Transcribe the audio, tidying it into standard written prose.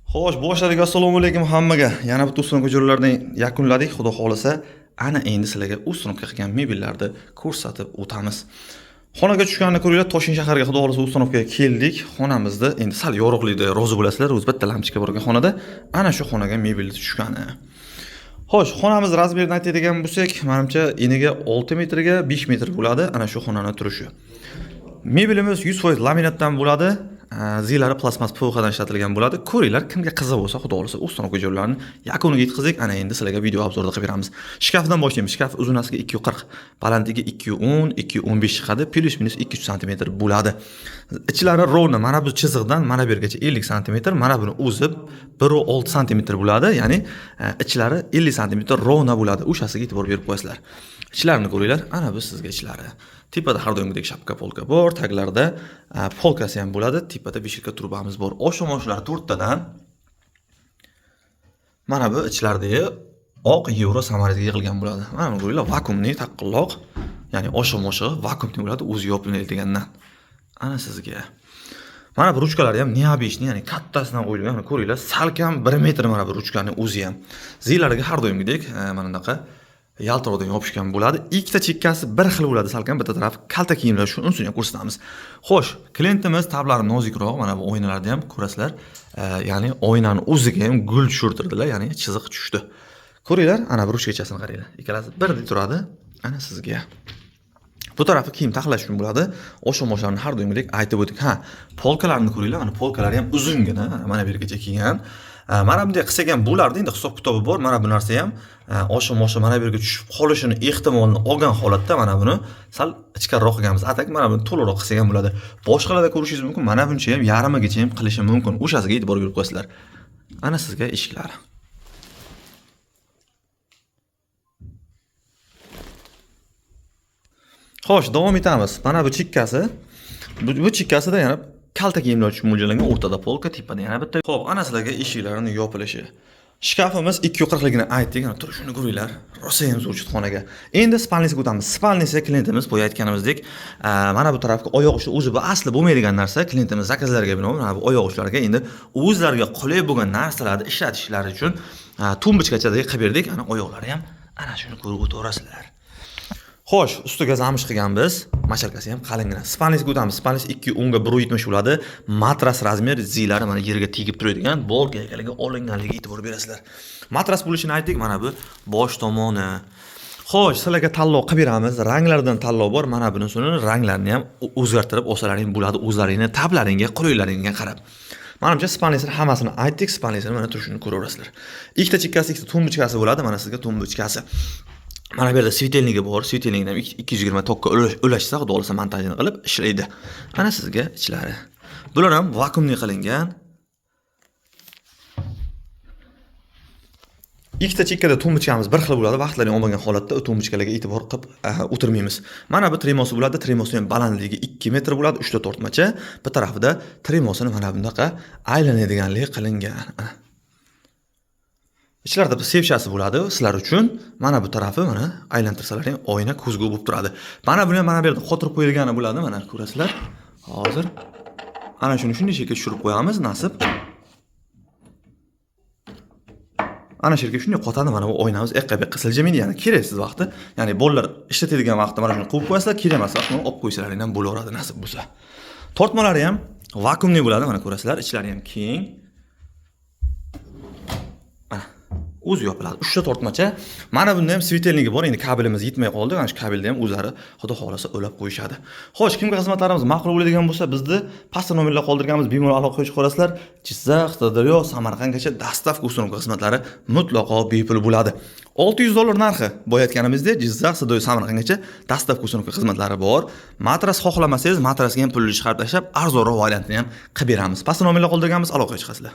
Xo'sh, boshladik. Assalomu alaykum hammaga. Yana bitta установка jo'ralarni yakunladik. Xudo xolasa, ana endi sizlarga установка qilgan mebellarni ko'rsatib o'tamiz. Xonaga tushganini ko'ringlar, Toshkent shahariga xudo xolasa установка ga keldik. Xonamizda endi sal yorug'likda rozi bo'lasizlar, o'zi bitta lampochka bor ekan xonada. Ana shu xonaga mebel tushgani. Xo'sh, xonamiz razmerini aytadigan bo'lsak, menimcha eniga 6 metrga 5 metr bo'ladi ana shu xonani turishi. Mebelimiz 100% laminatdan bo'ladi. Zilari plastmas PVCdan ishlatilgan bo'ladi. Ko'ringlar, kimga qiziq bo'lsa, xudo xolasa установка joylarini yakuniga yetkazdik. Ana endi sizlarga video обзор da qilib beramiz. Shkafdan boshlaymiz. Shkaf uzunasiga 2.40, balandligi 2.10, 2.15 chiqadi, плюс-минус 2-3 sm bo'ladi. Ichlari ровно mana bu chiziqdan mana bu yergacha 50 sm, mana buni o'zi 1.6 sm bo'ladi. Ya'ni ichlari 50 sm ровно bo'ladi. O'shasiga e'tibor berib qo'yasizlar. Ichlarini ko'ringlar, ana bu sizga ichlari. Tepada har doimgidek shapka polka bor, taglarida polkasi ham bo'ladi. Tepada vishilka trubamiz bor. Oshomoshlar 4 tadan. Mana bu ichlardagi oq yevro samarizga yig'ilgan bo'ladi. Mana buni ko'ringlar, vakuumli taqqilloq, ya'ni oshomoshi vakuumli bo'ladi, o'zi yopiladigandan. Ana sizga. Mana bu ruchkalari ham необычный, ya'ni kattasidan qo'yilgan. Mana ko'ringlar, salkam 1 metr mana bu ruchkaning o'zi ham. Zilariga har doimgidek mana bunaqa yaltiroqdan yopishgan bo'ladi. Ikkita chekkasi bir xil bo'ladi, salkam bitta tarafi kalta kiyimlar, shunisini ham ko'rsatamiz. Xo'sh, klientimiz tablari nozikroq, mana bu oynalarda ham ko'rasizlar. Ya'ni oynani o'ziga ham gul tushirtirdilar, ya'ni chiziq tushdi. Ko'ringlar, ana bu ruchkachasini qaranglar. Ikkalasi birdek turadi. Ana sizga. Bu tarafi kiyim taxlash uchun bo'ladi. Oshomoshlarni har doimgidek aytib o'tdik. Ha, polkalarni ko'ringlar, mana polkalari ham uzungina, mana bu yergacha kelgan. Mana bunday qilsak ham bo'lardi, endi hisob kitobi bor. Mana bu narsa ham oshomoshi mana bu yerga tushib qolishini ehtimolini olgan holatda mana buni sal ichkariroq qilganmiz. A tak mana buni to'liqroq qilsak ham bo'ladi. Boshqalarda ko'rishingiz mumkin, mana buncha ham yarmigacha ham qilishi mumkin. O'shasiga e'tibor berib qo'yasizlar. Ana sizga eshiklari. Xo'sh, davom etamiz. Mana bu chekkasi. Bu chekkasida yana kalta kiyimlar uchun mo'ljallangan, o'rtada polka, tepada yana bitta. Xo'p, ana sizlarga eshiklarini yopilishi. Shkafimiz 2.40 ligini aytdik. Ana turishini ko'ringlar. Rosa ham zo'r xonaga. Endi спальня siga o'tamiz. Спальня siga klientimiz boya aytganimizdek, mana bu tarafga oyoq uchi o'zi bu asli bo'lmaydigan narsa. Klientimiz zakazlariga binoan mana bu oyoq uchlariga endi o'zlariga qulay bo'lgan narsalarni ishlatishlari uchun tumbochkachadagi qilib berdik. Ana oyoqlari ham ana shuni ko'rib o'taverasizlar. Xo'sh, ustiga zamish qilganmiz. Mashalkasi ham qalingina. Спальня siga o'tamiz. Спальня si 2.10 ga 1.70 bo'ladi. Matras razmer zilari mana yerga tegib turadigan bolgaliklarga olinganligiga e'tibor berasizlar. Matras bo'lishini aytdik, mana bu bosh tomoni. Xo'sh, sizlarga tanlov qilib beramiz. Ranglardan tanlov bor. Mana bunisini ranglarini ham o'zgartirib olsalaring bo'ladi, o'zlaringni tablaringga, qulaylaringga qarab. Manimcha спальня sini hammasini aytdik. Спальня sini mana turishini ko'raverasizlar. Ikkita chekkasi, ikkita tumbochkasi bo'ladi. Mana sizga tumbochkasi. Mana bu yerda светильник i bor. Светильник ni ham 220 tokka ulashsa, xudo xolasa montajini qilib ishlaydi. Ana sizga ichlari. Bular ham vakuumli qilingan. Ikkita chekkada tumbochkamiz bir xil bo'ladi. Vaqtlarini olmagan holatda u tumbochkalarga e'tibor qilib o'tirmaymiz. Mana bu trimosi bo'ladi. Trimosining ham balandligi 2 metr bo'ladi, 3 ta tortmacha. Bir tarafida trimosini mana bunaqa aylanadiganligi qilingan. Ana. Ichlarida bir sevchasi bo'ladi sizlar uchun. Mana bu tarafi mana aylantirsalar ham oyna ko'zgu bo'lib turadi. Mana buni ham mana bu yerda qotirib qo'yilgani bo'ladi, mana ko'rasizlar. Hozir ana shuni shunday shekilda tushirib qo'yamiz, nasib. Ana shu yerga shunday qotadi, mana bu oynamiz eqqa beqqa siljmaydi, ya'ni keraksiz vaqti, ya'ni bolalar ishlatadigan vaqtda mana shuni qo'yib qo'yasizlar, kerak emas vaqtda olib qo'ysalaring ham bo'laveradi nasib bo'lsa. Tortmalari ham vakuumli bo'ladi, mana ko'rasizlar, ichlari ham keng. Mana o'zi yopiladi. 3 ta tortmacha. Mana bunda ham светильник i bor. Endi kabelimiz yetmay qoldi. Mana shu kabelni ham o'zlari xudo xolasa ulab qo'yishadi. Xo'sh, kimga xizmatlarimiz ma'qul bo'ladigan bo'lsa, bizni pastda nomerlar qoldirganmiz, bemalol aloqaga chiqarasizlar. Jizzax, Sirdaryo, Samarqandgacha доставка установка xizmatlari mutlaqo bepul bo'ladi. $600 narxi. Boya aytganimizdek, Jizzax, Sirdaryo, Samarqandgacha доставка установка xizmatlari bor. Matras xohlamasangiz, matrasga ham pulni chiqarib tashlab, arzonroq variantini ham qilib beramiz. Pastda nomerlar qoldirganmiz, aloqaga chiqasizlar.